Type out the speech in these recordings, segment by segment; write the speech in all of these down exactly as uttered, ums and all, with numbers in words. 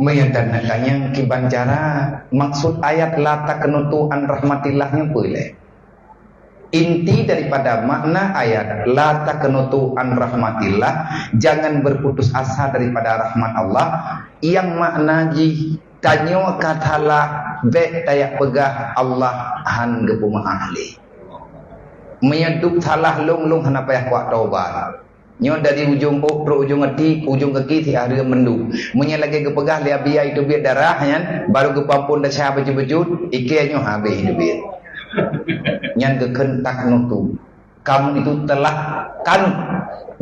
Meunyoe tanyong kiban cara, maksud ayat la taqnutu an rahmatillah nyoe peue lé? Inti daripada makna ayat la taqnutu an rahmatillah, jangan berputus asa daripada rahmat Allah, yang makna jih tanyoe ka salah, bék tajak peugah Allah han geupeumaáh lé. Meunyoe duek salah lôn, lôn hana payah kuat tobat. Nyoe dari ujong ôk trok ujong ati, ujong gaki siat hareuem mandum. Meunyoe lagée geupeugah lé Abi Yai teubiet darah nyan, barô geupeuamphon desya bacut-bacut, ikée nyoe habéh teubiet. Nyan geukheun taqnutu. Kamu itu telah qanut,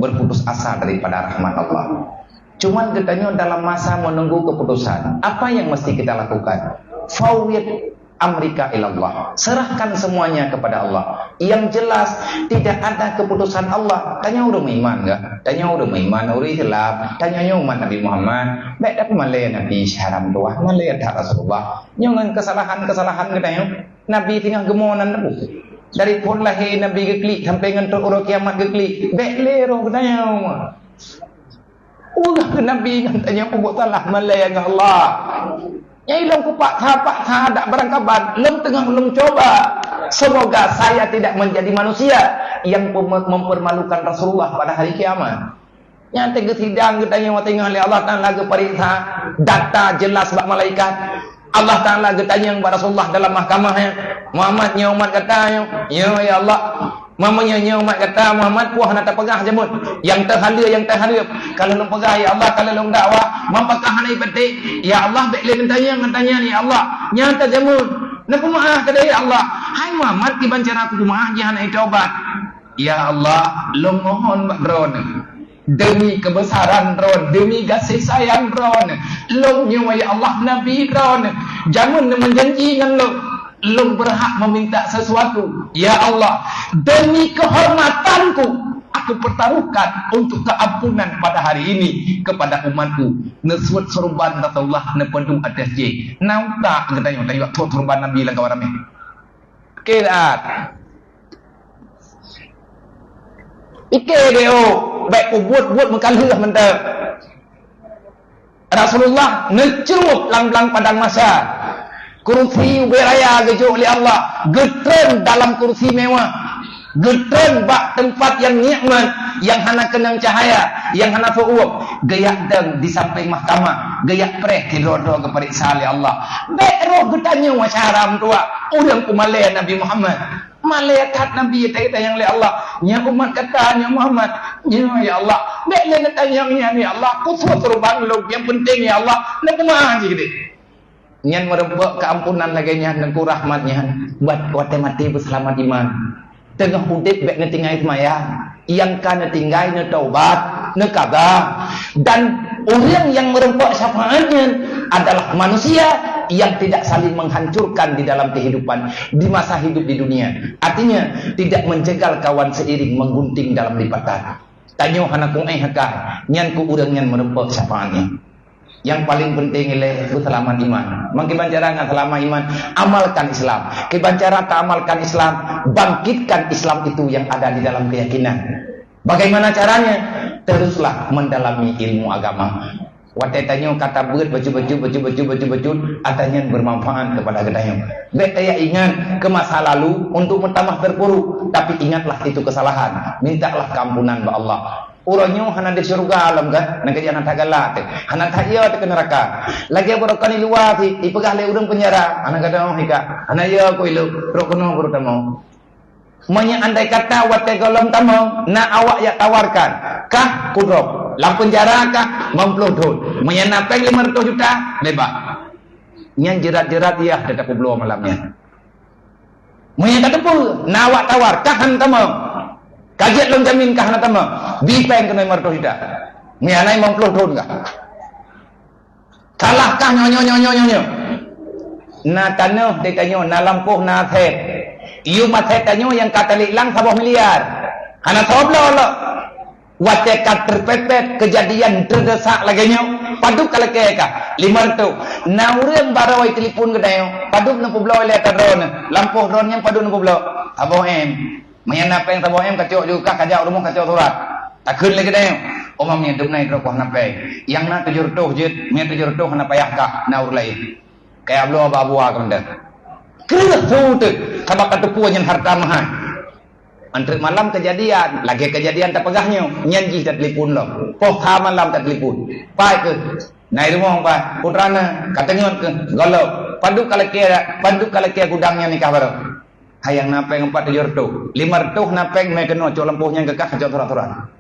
berputus asa daripada rahmat Allah. Cuman geutanyoe dalam masa menunggu keputusan. Apa yang mesti kita lakukan? Fawwid amrika ilallah. Serahkan semuanya kepada Allah. Yang jelas, tidak ada keputusan Allah. Tanyoe ureuëng meuiman gak? Tanyoe ureuëng meuiman, ureuëng Islam. Tanyoe nyoe umat Nabi Muhammad. Bék tapeumale Nabi syaram tuah, malée that Rasulullah. Nyoe ngon kesalahan-kesalahan geutanyoe. Nabi teungoh geumoe nan neubu. Dari phon lahé Nabi geuklik sampai ngon trok uroe kiamat geuklik. Bék lé roh geutanyoe. Ulah keu Nabi ngon tanyoe peubuet salah malée ngon Allah. Nyai lôn kupaksa-paksa dak barangkaban, lôn teungoh lôn coba. Semoga saya tidak menjadi manusia yang pem-, mempermalukan Rasulullah pada hari kiamat. Nyang teugeusidang geutanyoe teungoh lé Allah Taala geupareksa, data jelas bak malaikat. Allah Taala geutanyong bak Rasulullah dalam mahkamah, ya, "Muhammad, nyoe umat gata nyoe?" "Ya, ya Allah." "Meunyoe nyoe umat gata, Muhammad, peue hana tapeugah jameun? Nyang teuhaleue, nyang teuhaleue." "Ka lôn peugah, ya Allah, ka lôn dakwah, meupakah hana ipeuteh." "Ya Allah, bék lé neutanyong, neutanyong, ya Allah." "Nyang teujameun, neupeumaáh keudeh, ya Allah." "Hai Muhammad, kiban cara kupeumaáh jih hana itobat?" "Ya Allah, lôn mohon bak Droeneuh, demi keubesaran Droeneuh, demi gaséh sayang Droeneuh, lôn nyoe, ya Allah, nabi Droeneuh, jameun Neuh meujanji ngon lôn, lôn beurhak meuminta sesuatu. Ya Allah, demi keuhormatanku, aku pertaruhkan untuk keampunan pada hari ini kepada umatku." Neusuet seureuban Rasulullah, neupeudum ateueh jih. Na utak geutanyoe tayue suet seureuban Nabi lam kawan ramé? Kira. Ikée deh, oh, bék peubuet-buet meukalheueh mantong. Rasulullah neucrueb lam, lam padang mahsyar. Kursi ubé raya geujok lé Allah, geutreun dalam kursi mewah, geutreun bak teumpat nyang nikmat, nyang hana keunong cahya, nyang hana seuueb, geujak dong di sampéng mahkamah, geujak preh sidroe-droe geupareksa lé Allah. Bék roh geutanyoe syaram tuah, ureuëng peumalée Nabi Muhammad. Malaikat Nabi tanyong lé Allah, "Nyan umat gata, nyan Muhammad?" "Nyan, ya Allah." "Bék lé neutanyong nyan, ya Allah. Khusus ruban lôn, nyang penting, ya Allah, neupeumaáh jih keudeh." Nyan meureumpok keuampunan lagée nyan, Teungku, rahmat nyan, buet watée maté beuseulamat iman. Teungoh udeb bék neutinggai seumayang, nyang ka neutinggai neutaubat, neukaba. Dan ureuëng nyang meureumpok syafaat nyan adalah manusia yang tidak saling menghancurkan di dalam kehidupan, di masa hidup di dunia. Artinya, tidak menjegal kawan seiring menggunting dalam lipatan. Tanyoe hana kuéh akai, nyan keuh ureuëng nyan meureumpok syafaat nyan. Nyang paling penting ilée beuseulamat iman. Meukiban cara ngon seulamat iman, amalkan Islam. Kiban cara taamalkan Islam, bangkitkan Islam itu yang ada di dalam keyakinan. Bagaimana caranya? Teruslah mendalami ilmu agama. Watée tanyoe ka tabeuet bacut-bacut, bacut-bacut, bacut-bacut, ata nyan bermanfaat kepada geutanyoe. Bék tajak ingat ke masa lalu untuk meutamah terpuruk, tapi ingatlah itu kesalahan. Mintalah keampunan bak Allah. Uroe nyoe hana di syeuruga lom kan? Nyang keujak hana that galak teuh. Hana that yo teuh keu neuraka. Lagée beurokon di luwa sit, ipeugah lé ureuëng peunjara, "Hana gadôh hika. Hana yo ku ilok, trok keunoe baru tamong." Meunyoe andai kata watée gohlom tamong, na awak jak tawarkan, kah kudrob, lam peunjara kah, lima ploh thon. Meunyoe na péng lima ratus juta, bebas. Nyan jeurat-jeurat yah teuh tapeubloe malam nyan. Meunyoe ka teupeu, na awak tawar, kah hana tamong. Ka jeuet lôn jamin kah hana tamong. Bi péng keunoe lima ratus juta. Meunyoe hana lima ploh thon kah. Salah kah nyoe, nyoe, nyoe. Na tanoh di tanyoe, na lampôh, na asèt. Yum asèt tanyoe nyang ka taliklang saboh miliar. Hana soe bloe lom. Watée ka teupepet keujadian teudesak lagée nyoe, padub ka lakée kah? Lima ratus. Na ureuëng barô telepon keu tanyoe, padub neupeubloe lé ata droeneuh. Lampôh droeneuh nyan padub neupeubloe? Saboh M. Meunyoe na péng saboh M kacok ju kah, kajak u rumoh kacok surat. Takheun lé keu tanyoe. Umpama nyan dum na droe hana péng. Nyang na tujoh reutôh jeuet, meunyo tujoh reutôh hana payah kah, na ureueng laén. Kaya bloe bak buah keumeudeh. Kreueh su teuk, sabab ka teupeue nyan hareuta meuhai. Antreuk malam keujadian, lagèe keujadian tapeugah nyoe, nyan jih tatelepon lom. Poh sa malam tatelepon. Pai keuh, na i rumoh pai, putra na, ka teungeut keuh, gohlom. Padub ka lakèe, padub ka lakèe gudang nyan nikah baroe. Hai nyang na péng empat tujoh reutôh. Lima reutôh na péng mé keunoe cok lampôh nyang keu kah cok surat-surat.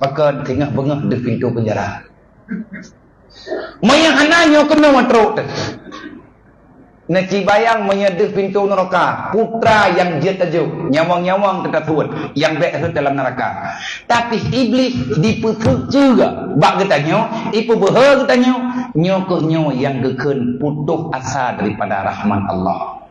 Pakon singoh beungoh deuh pintoe peunjara. Meunyo hana nyoe keunoe trok teuh. Neucibayang meunyo deuh pintoe nuraka, putra nyang jeuet tajok, nyawöng-nyawöng teuh tasuet, nyang bèk rhot dalam nuraka. Tapi Iblih dipeuseuet juga bak geutanyoe, ipeubeuhe geutanyoe, nyoe keuh nyoe nyang geukheun putôh asa daripada rahmat Allah.